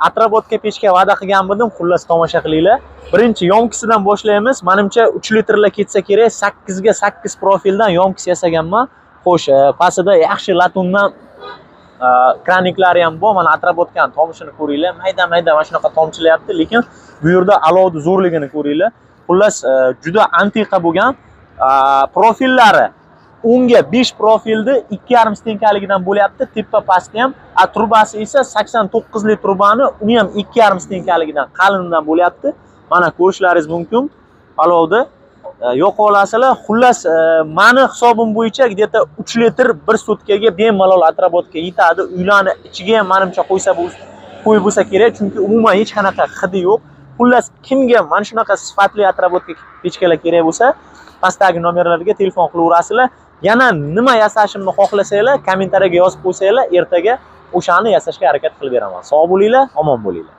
Отработка pechka va'da qilganmidim, xullas, tomosha qilinglar. Birinchi ёмкость idan boshlaymiz. Manimcha, 3 litrlar ketsa kerak. 8 ga 8 profildan ёмкость yasaganman. Xo'sh, pastida yaxshi латунь dan краник lari ham bor. Mana, отработка ni tomishini ko'ringlar. Mayda mayda mana shunaqa tomchilayapti, lekin bu yerda alovni zo'rligini ko'ringlar. Xullas, juda antiqa bo'lgan profillari 10 ga 5 profilni 2,5 стенка ligidan bo'lyapti, tepa pasti ham. A trubasi esa 89 lik trubani, uni ham 2,5 стенка ligidan, qalinidan bo'lyapti. Mana, ko'rishlaringiz mumkin palovni. Yoqib olasizlar. Xullas, mani hisobim bo'yicha где-то 3 litr bir sutkaga bemalol отработка yetadi. Uylarni ichiga ham, manimcha, qo'ysa qo'yib bo'lsa kerak, chunki umuman hech qanaqa hidi yo'q. Xullas, kimga mana shunaqa sifatli отработка pechkalar kerak bo'lsa, pastdagi nomerlarga telefon qilaverasizlar. Yana nima yasashimni xohlasanglar, kommentariyaga yozib qo'ysanglar, ertaga o'shani yasashga harakat qilib beraman. Sog' bo'linglar, omon bo'linglar.